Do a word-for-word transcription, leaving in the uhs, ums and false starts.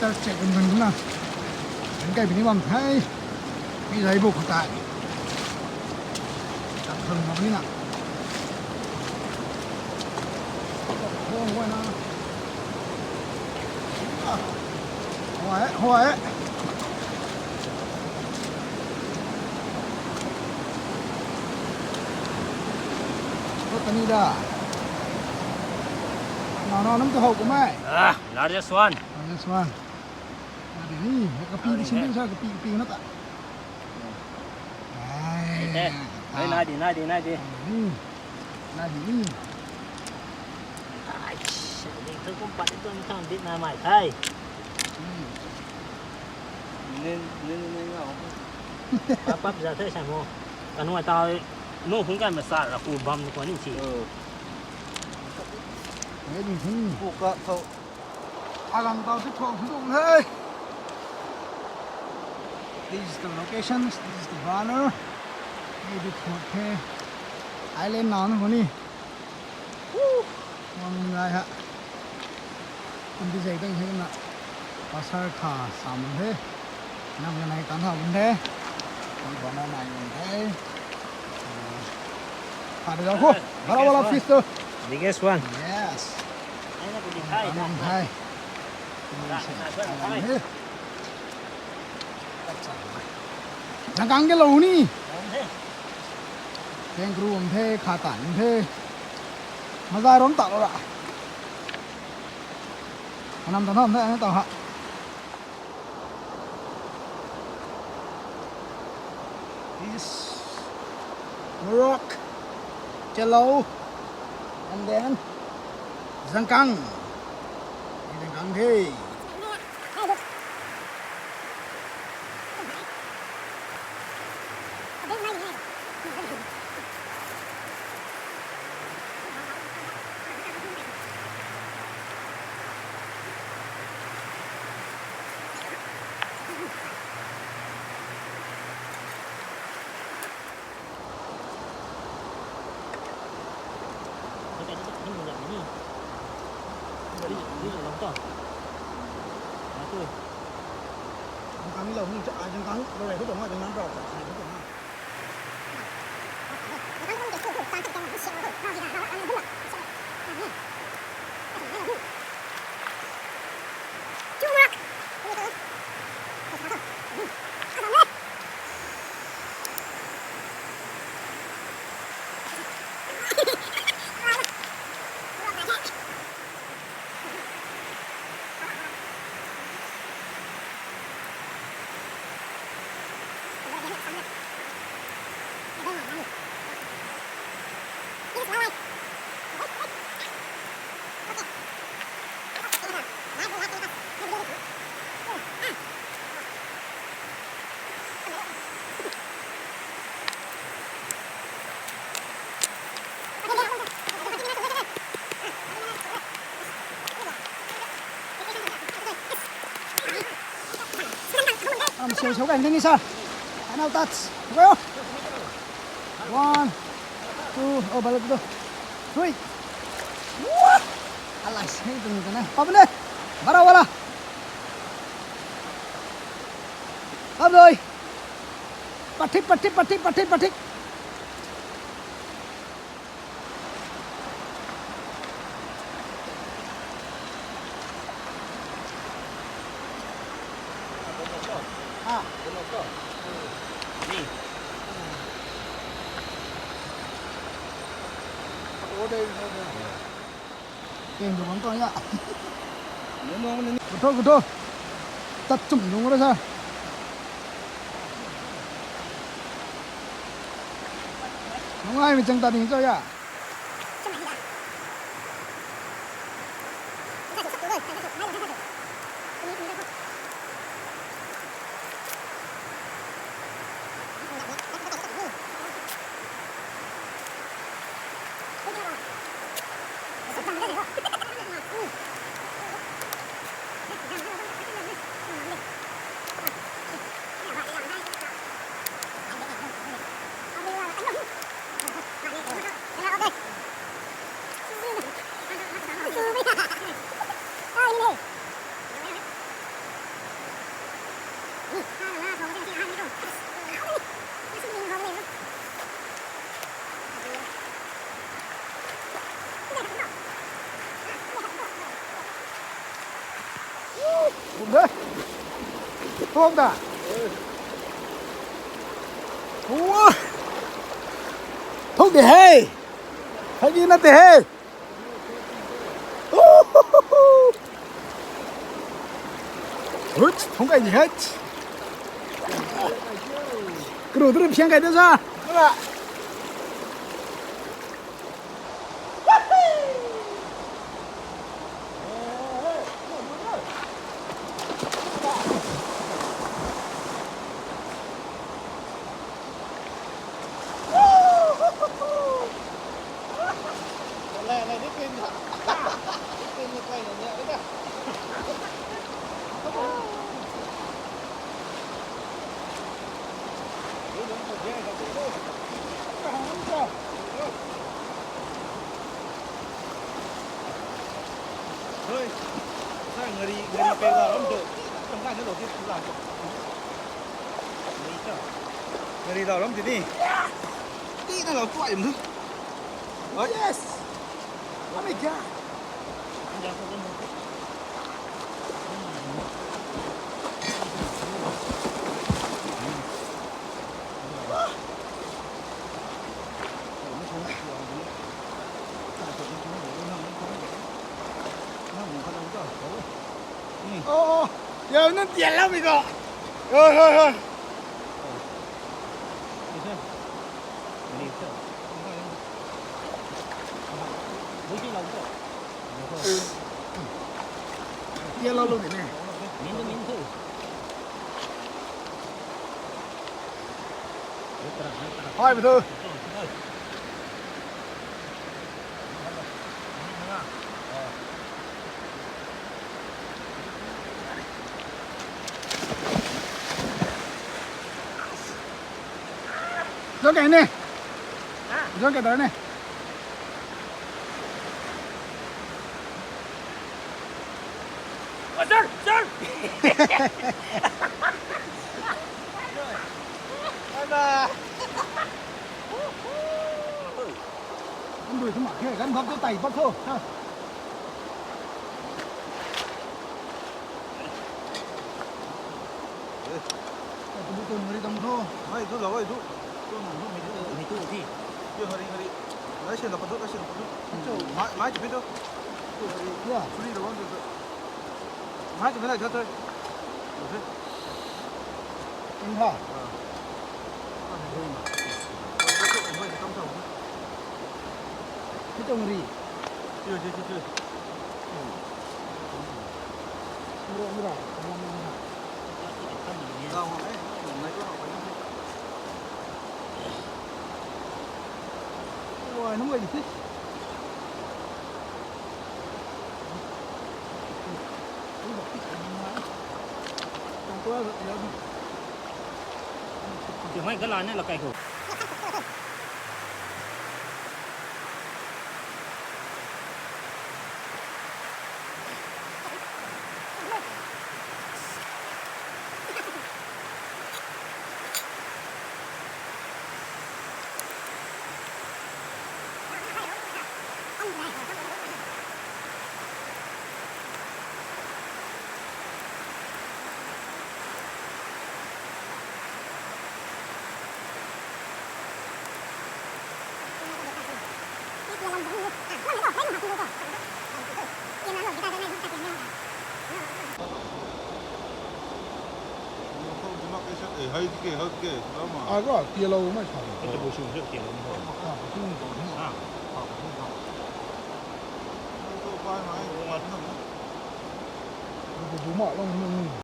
Tar check bun bun na. Kan kai bini bam thei. Mi zai bu khatai. Kan thun ma bini na. Hoi na. Hoi, hoi. Kani da. Na na nam tu hau kumai. Ah, largest one. Largest one. Nadi ni, kapi di sini sa kapi kapi na ta. Ai, ai, nadi, nadi, nadi. Nadi ni. Ai, ni tu kum pat tu thang dit na mai thai. Nen nen nen ngau. Pap pap za thai sa mo. Kanu ta nu hung kan masa ra ku bam ko ni si. Nen hung ku ka thau. Agang tau ti thuak sw tuang the. This is the location, this is the banner. Maybe thuak the. Island na na ni. Woo! Wang ngai ha. Kum ti zai tang he na. Pasar kha sam the. Nam na nai tan ha bun the. Kum bana nai bun the. Kha de ko. Bara wala fish tu. Biggest one. Yes. Ai na ko dikhai na. Hai. Zangkang ke lou ni. Kangaroo um the, kha tan um the. Mazai rom ta lo ra. Anam ta nam the, anam ta ha. This is Morok, Chelou, and then Zangkang. Zangkang the. Am siu siu kan ni sa. Final touch. Go. One, two, oh, balik tu. Three. Wah. Alai, sini tu ni kana. Pabne. Bara wala. Abdoi. Pathik, pathik, pathik, pathik, pathik. Ken tu bang tuang ya. Kuto, kuto. Tat chum nung ra sa. Nung ai mi chang ta ding cho ya. Bum de. Bum da. Ua. Thuk de hei. Hei na de hei. Hut, thung kai di hei. Kru tu phiang kai de sa. Hui, sa ngari, ngari pe la ram tu, tang kai na lo ti la tu. Ngari ta, ngari la ram ti ni. Ti na lo tu ai tu. Oh yes. Oh my god. Oh, oh. Yo, nang tian lau mi ko. Hoi, hoi, hoi. Tian lau lu ni ne. Min tu, min tu. Hai, batu. Zauc kai ne. Zauc kai ta ne. Sir, sir. Bye bye. Kan dui thu mak khe, kan bak thu tai bak thu. Ai, tu, tu, ngari tam tho. Ai, tu, lau, ai, tu. Tu, na, tu, mi, tu, mi, tu, ti. Tu, ngari, ngari. Lai, si, la, pa, tu, lai, si, la, pa, tu. Tu. Mai, mai, tu, tu. Tu, ngari. Ya. Free, la, tu, tu. Mai, tu, lai, tu, tu. Tu, tu. In ha. Ah. Ah, tu, ma. Tu, tu, tu, mai, tu, tam, tam. Mi tu, ngari. Tu, tu, tu, tu. Tumei galan ne la kai ho. Ai ga tialou mai sa. Bu bu ma long nung.